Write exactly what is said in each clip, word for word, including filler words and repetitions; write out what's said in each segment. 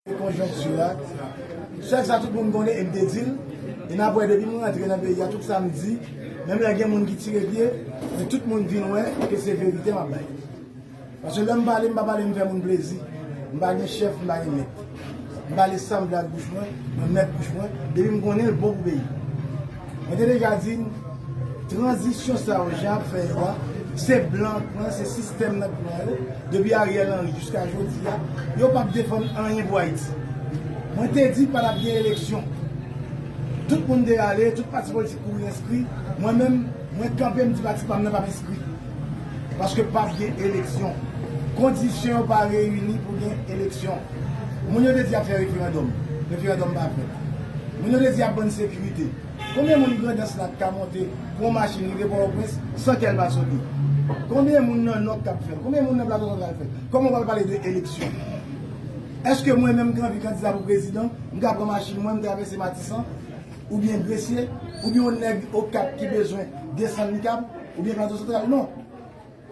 Konjonkti a, sèl sa tout moun konnen, e m te di l, e n ap wè depi m rantre nan peyi a tout sa m di, menm lè gen moun ki tire pye, men tout moun vin wè ke se verite m ap bay. Paske lè m pale, m pa pale m fè moun plezi. M pa gen chèf, m pa gen mèt. M pale sa m vle ak bouch mwen, mwen mèt bouch mwen, depi m konnen l bon pou peyi. Mwen te deja di n, tranzisyon sa yo Jean ap fè yo a, se blan k pran, se sistèm nan k pran yo, depi Ariel Henry jiska jodi a, yo p ap defann anyen pou Ayiti. Mwen te di pa t ap gen eleksyon. Tout moun te ale, tout pati politik kouri enskri, mwen menm, mwen kanpe m di pati pa m nan p ap enskri. Paske p ap gen eleksyon. Kondisyon yo pa reyini pou gen eleksyon. Moun yo te di y ap fè referandòm. Referandòm pa fèt. Moun yo te di y ap ban n sekirite. Konbyen moun Grandans la k ka monte pran machin rive Pòtoprens san kè l pa sote? Konbyen moun nan Nò k ap fè l? Konbyen moun nan Plato Santral k fè l? Kòman w pral pale de eleksyon? Èske mwen menm ki anvi kandida pou prezidan, m ka pran machin mwen, m travèse Matisan, oubyen Gresye, oubyen yon nèg Okap ki bezwen desann Likap, oubyen Plato Santral? Non.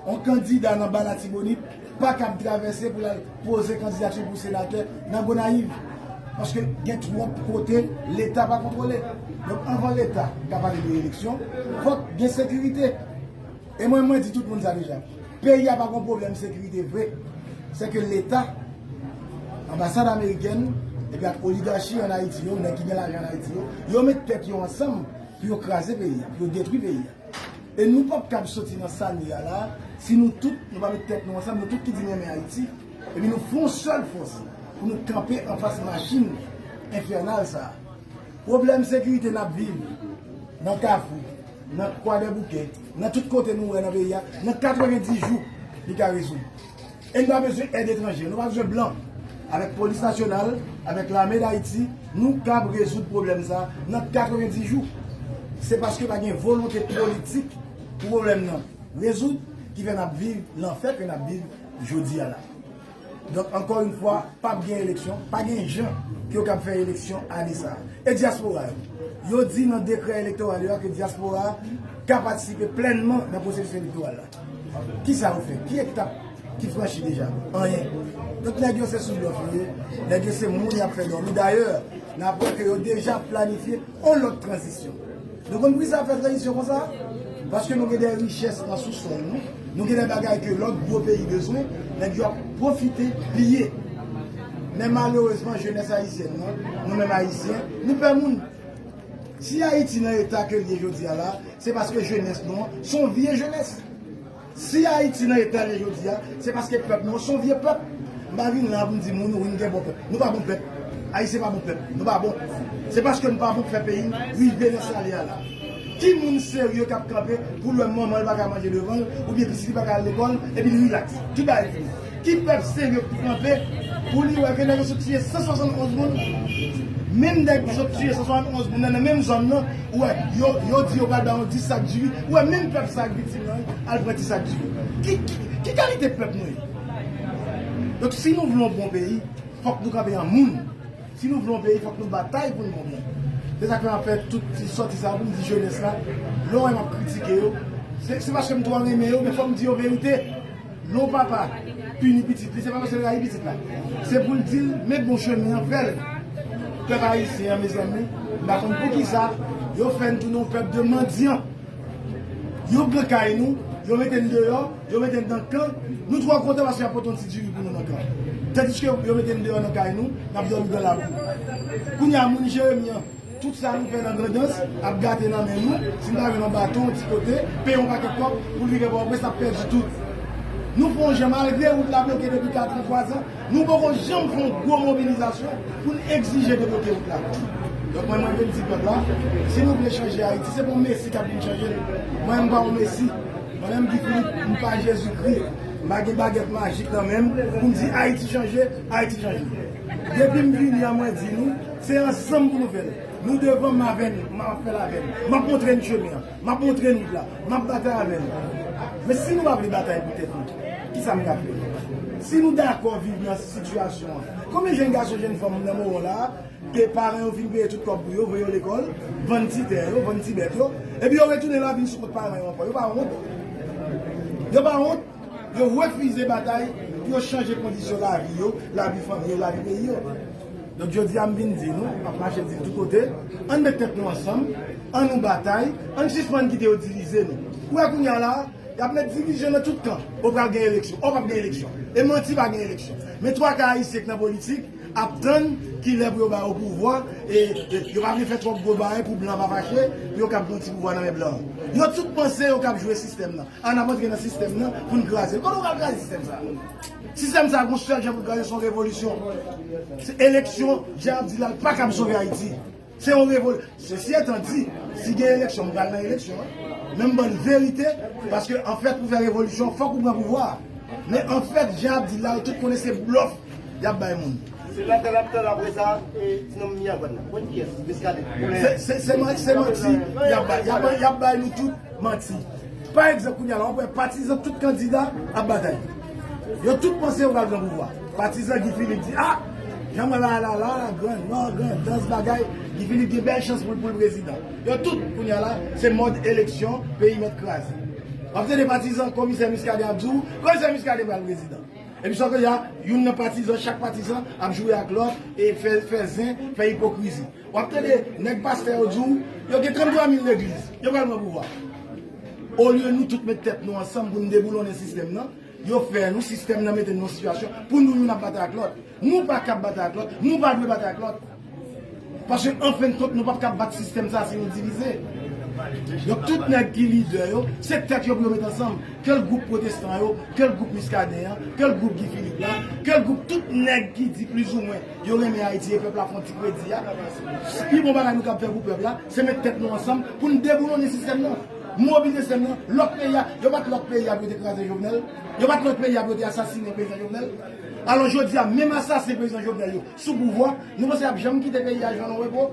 Yon kandida nan Ba Latibonit pa kab travèse pou l al poze kandidati pou senatè nan Gonayiv. Paske gen twòp kote Leta pa kontwole. Donk, anvan Leta ka pale de eleksyon, fòk gen sekirite. E mwen, mwen di tout moun sa deja. Peyi a pa gon pwoblèm sekirite vre. Se ke Leta, anbasad amerikèn, epi ak oligachi ann Ayiti yo, nèg ki gen lajan ann Ayiti yo, yo met tèt yo ansanm pou yo kraze peyi a, pou yo detwi peyi a. E nou p ap kab soti nan sa nou ye a la, si nou tout, nou pa met tèt nou ansanm, nou tout ki di n renmen Ayiti, epi nou fè yon sèl fòs pou nou kanpe anfas machin enfènal sa a. Pwoblèm sekirite n ap viv nan Kafou, nan Kwadèboukè, nan tout kote nou wè nan peyi a, nan katrevenndis jou, li ka rezoud. E nou pa bezwen èd etranje, nou pa bezwen blan. Avèk Polis Nasyonal, avèk Lame d Ayiti, nou kab rezoud pwoblèm sa a nan katrevenndis jou. Se paske pa gen volonte politik pou pwoblèm nan rezoud ki fè n ap viv lanfè ke n ap viv jodi a la. Donk, ankò yon fwa, p ap gen eleksyon, pa gen jan ke yo kab fè eleksyon ane sa a. E dyaspora yo? Yo di nan dekrè elektoral yo a ke dyaspora a ka patisipe plènman nan pwosesis elektoral la. Kisa yo fè? Ki etap ki franchi deja? Anyen. Donk, nèg yo se sou blòf yo ye, nèg yo se moun y ap fè dòmi. Dayè, n ap wè ke yo deja planifye yon lòt tranzisyon. Nou konn poukisa yo fè tranzisyon konsa? Paske nou gen de richès nan sousòl nou, nou gen de bagay ke lòt gwo peyi bezwen, nèg yo ap pwofite piye. Men malerezman, jenès ayisyèn nan, nou menm Ayisyen, nou pè moun. Si Ayiti nan eta ke l ye jodi a la, se paske jenès nou an se yon vye jenès. Si Ayiti nan eta l ye jodi a, se paske pèp nou an se yon vye pèp. M pa vin la pou m di moun, wi, n gen bon pèp. Nou pa bon pèp. Ayisyen pa bon pèp. Nou pa bon. Se paske nou pa bon k fè peyi n rive nan sa l ye a la. Ki moun serye k ap kanpe pou l wè manman l pa ka manje devan l, oubyen pitit li pa ka al lekòl, epi l rilaks? Tout bagay fini. Ki pèp serye pou kanpe pou li wè ke nèg yo sot tiye san swasannonz moun? Menm nèg ki sot tiye san swasannonz moun nan, nan menm zòn nan, ou wè, yo, yo di yo pral ba yon dis sak diri. Ou wè, menm pèp sa k viktim nan, al pran ti sak diri. Ki, ki, ki kalite pèp nou ye? Donk, si nou vle yon bon peyi, fòk nou kanpe an moun. Si nou vle yon peyi, fòk nou batay pou n gon moun. Se sa k fè m ap fè tout ti sòti sa pou m di jenès la, lè w wè m ap kritike yo, se, se paske m twò renmen yo, men fò m di yo verite. Lè yon papa pini pitit li, se pa paske l rayi pitit la. Se pou l di l, men bon chemen an, fè l. Pèp ayisyen an, mezanmi, m pa konn poukisa yo fè n tounen yon pèp de mandyan. Yo pran kay nou, yo mete n deyò, yo mete n nan kan. Nou twò kontan paske y ap pote yon ti diri pou nou nan kan. Tandiske yo mete n deyò nan kay nou, n ap dòmi nan lakou. Kounye a, moun Jeremi an, tout sa nou fè nan Grandans ap gate nan men nou. Si n ta jwenn yon bato, yon ti kote, peye yon pakèt kòb pou l rive Pòtoprens, n ap pèdi tout. Nou fè yon jan, malgre wout la bloke depi katran, twazan, nou poko janm fè yon gwo mobilizasyon pou n egzije debloke wout la. Donk, mwen, mwen vle di pèp la, si nou vle chanje Ayiti, se pa yon Mesi k ap vin chanje l. Mwen, m pa yon Mesi. Mwen menm, Guy Philippe, m pa Jezikri. M pa gen bagèt majik nan men m pou m di Ayiti chanje, Ayiti chanje. Depi m vini an, mwen di nou, se ansanm pou nou fè l. Nou devan, m avè n, m ap fè l avè n. M ap montre n chemen an. M ap montre n wout la. M ap batay avè n. Men si nou pa vle batay pou tèt nou, kisa m ka fè? Si nou dakò viv nan sitiyasyon an, konbyen jenn gason, jenn fanm nan Mawon la a, ke paran yo fin peye tout kòb pou yo, voye yo lekòl, vann ti tè yo, vann ti bèt yo, epi yo retounen la vin sou kont paran yo ankò? Yo pa wont? Yo pa wont? Yo refize batay Yo chanje kondisyon lavi yo, lavi fanmi yo, lavi peyi yo. Donk, jodi a, m vin di nou, m ap mache di l tout kote, ann met tèt nou ansanm, ann nou batay, ann sispann kite yo divize nou. Ou wè kounye a la, y ap met divizyon nan tout kan. Ou pral gen eleksyon, ou p ap gen eleksyon. E manti pa gen eleksyon. Men twa ka Ayisyen k nan politik ap tann kilè pou yo ba yo pouvwa, e, e yo pa vle fè twòp gwo bagay pou blan pa fache, pou yo kab pran ti pouvwa nan men blan. Yo tout panse yo kab jwe sistèm nan. Ann ap antre nan sistèm nan pou n kraze l. Kote w pral kraze sistèm sa? Sistèm sa, gon sèl jan pou l kraze, se yon revolisyon. Se eleksyon, Jan Abdilal pa kab sove Ayiti. Se yon revol-, sesi etan di, si gen eleksyon, m pral nan eleksyon, wi. Men m ban n verite, paske anfèt, pou fè revolisyon, fòk ou pran pouvwa a. Men anfèt, Jan Abdilal, tout konnen se blòf y ap bay moun. Se lòt lòt apre sa, e, ti nonm Miyagwàn nan. Konn kiyès? Miskaden. Se, se, se man-, se manti y ap bay, y ap, y ap bay nou tout manti. Pa egzanp, kounye a la, w ap wè patizan tout kandida ap batay. Yo tout panse yo pral pran pouvwa. Patizan Guy Philippe di, a, jan mwen la, la, la, grandman, grandans, bagay, Guy Philippe gen bèl chans pou l, pou l prezidan. Yo tout, kounye a la, se mòd eleksyon, peyi mèt kraze. W ap tande patizan komisè Muscadin ap di w, komisè Muscadin pral prezidan. Epi sa w tande a, youn nan patizan, chak patizan ap joure ak lòt, e fè, fè zen, fè ipokrizi. W ap tande nèg pastè yo di w, yo gen tranntwa mil legliz, yo pral pran pouvwa. Olye nou tout met tèt nou ansanm pou n deboulonnen sistèm nan, yo fè nou, sistèm nan mete n nan yon sitiyasyon pou nou youn ap batay ak lòt. Nou pa kab batay ak lòt, nou pa dwe batay ak lòt. Paske, an fen de kont, nou p ap kab bat sistèm sa si nou divize. Donk, tout nèg ki lidè yo, se tèt yo pou yo met ansanm. Kèl gwoup pwotestan yo, kèl gwoup Muscadin an, kèl gwoup Guy Philippe la, kèl gwoup tout nèg ki di plizoumwen yo renmen Ayiti e pèp la fè yon ti kredi a. Pi bon bagay nou kab fè pou pèp la, se met tèt nou ansanm pou n deboulonnen sistèm nan. Mobilize sistèm nan, lòk peyi a, yo pa t lòk peyi a pou yo te kraze Jovenel, yo pa t lòk peyi a pou yo te asasinen prezidan Jovenel. Alò jodi a, menm asasen prezidan Jovenel yo sou pouvwa, nou panse y ap janm kite peyi a jwenn yon repo?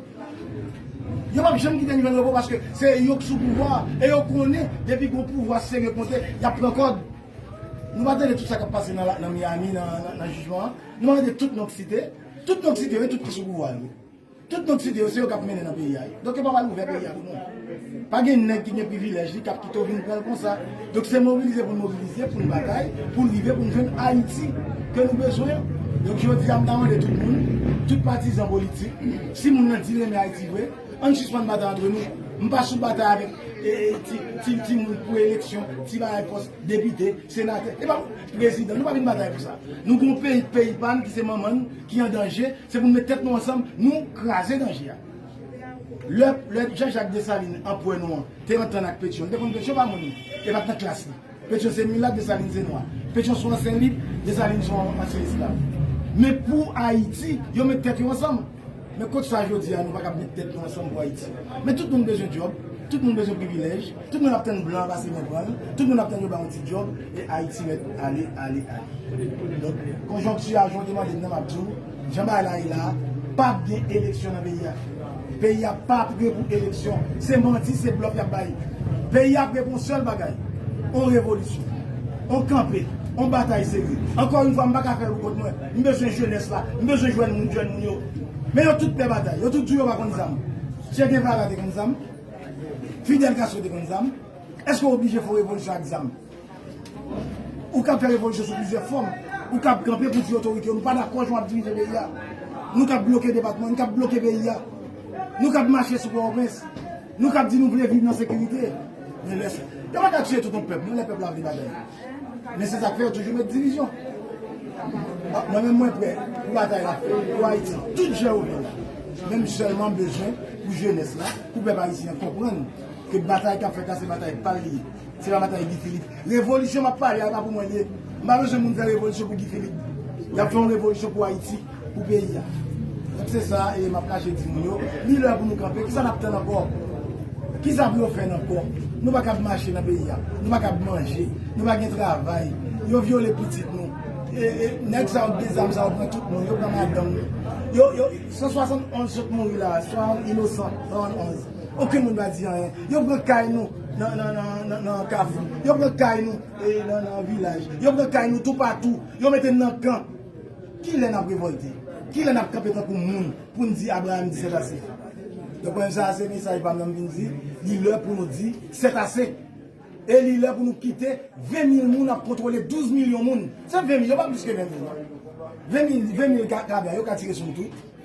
Yo p ap janm kite n jwenn repo paske se yo k sou pouvwa a, e yo konnen depi gon pouvwa serye k monte, y ap pran kòd. Nou pa tande tout sa k ap pase nan, nan Miami, nan, nan, nan jijman an. Nou pa tande tout non k site. Tout non k site yo, e tout ki sou pouvwa yo. Tout non k site yo, se yo k ap mennen nan peyi a. Donk yo pa pral ouvè peyi a pou nou. Pa gen nèg ki gen privilèj li k ap kite w vin pran l konsa. Donk se mobilize pou n mobilize, pou n batay, pou n rive, pou n jwenn Ayiti ke nou bezwen. Donk jodi a, m ta mande tout moun, tout patizan politik, si moun nan di l renmen Ayiti vre, ann sispann batay antre nou. M pa sou batay avèk, e, e, ti, ti, timoun pou eleksyon, ti bagay pòs depite, senatè. E pa prezidan, nou pa vin batay pou sa. Nou gon peyi, peyi pa n ki se manman n, ki an danje, se pou n met tèt nou ansanm, nou kraze danje a. Lè, lè Jean Jacques Dessalines, anperè nou an, te antann ak Petyon, li te konn Petyon pa moun li, e pa t nan klas li. Petyon se milat, Desalin se nwa. Petyon sou an Sen Lik, Desalin sou an ansyen esklav. Men pou Ayiti, yo met tèt yo ansanm. Men kot sa jodi a, nou pa kab met tèt nou ansanm pou Ayiti? Men tout moun bezwen djòb, tout moun bezwen privilèj, tout moun ap tann blan an pase men pran l, tout moun ap tann yo ba yon ti djòb, e Ayiti mèt ale, ale, ale. Donk, konjonkti a, jan w te mande m nan, m ap di w, jan bagay la ye la a, p ap gen eleksyon nan peyi a. Peyi a pa pre pou eleksyon. Se manti, se blòf y ap bay. Peyi a pre pou yon sèl bagay. Yon revolisyon. Yon kanpe. Yon batay serye. Ankò yon fwa, m pa ka fè l pou kont mwen. M bezwen jenès la. M bezwen jèn moun, jèn moun yo. Men yo tout pè batay. Yo tout di w yo pa konn zam. Che Guevara te konn zam. Fidel Castro te konn zam. Èske w oblije fè yon revolisyon ak zam? Ou kab fè revolisyon sou plizyè fòm. Ou kab kanpe pou di otorite yo, nou pa dakò jan w ap dirije peyi a. Nou kab bloke depatman, nou kab bloke peyi a. Nou kab mache sou Pòtoprens. Nou kab di nou vle viv nan sekirite. Men lè, yo pa ka tiye tout yon pèp, non, lè pèp la vle batay. Men se sa k fè yo toujou met divizyon. Mwen menm, mwen prè pou batay la pou Ayiti. Tout jan yo vle la. Men m sèlman bezwen pou jenès la, pou pèp ayisyen an konprann ke batay k ap fèt la, se batay pa l li ye. Se pa batay Guy Philippe. Revolisyon m ap pale a, e pa pou mwen li ye. M pa bezwen moun fè revolisyon pou Guy Philippe. Y ap fè yon revolisyon pou Ayiti, pou peyi a. Donk se sa, e m ap mache di moun yo, li lè pou nou kanpe. Kisa n ap tann ankò? Kisa pou yo fè n ankò? Nou pa kab mache nan peyi a. Nou pa kab manje. Nou pa gen travay. Yo vyole pitit nou. E, e, nèg sa yo k gen zam sa yo pran tout moun. Yo pran madanm nou. Yo, yo, san swasannonz sot mouri la, swa inosan, san swasannonz. Okenn moun pa di anyen. Yo pran kay nou nan, nan, nan, nan, nan Kafou. Yo pran kay nou, e, nan, nan vilaj. Yo pran kay nou toupatou. Yo mete n nan kan. Kilè n ap revòlte? Kilè n ap kanpe tankou moun pou n di Abraham di sètase? Donk, mwen, sa a se mesaj pa m nan m vin di. Li lè pou nou di sètase. E li lè pou nou kite ven mil moun ap kontwole douz milyon moun. Se ven mil, yo pa plis ke ven mil, non. Ven mil, ven mil ka, kabè, yo ka tire sou nou tou.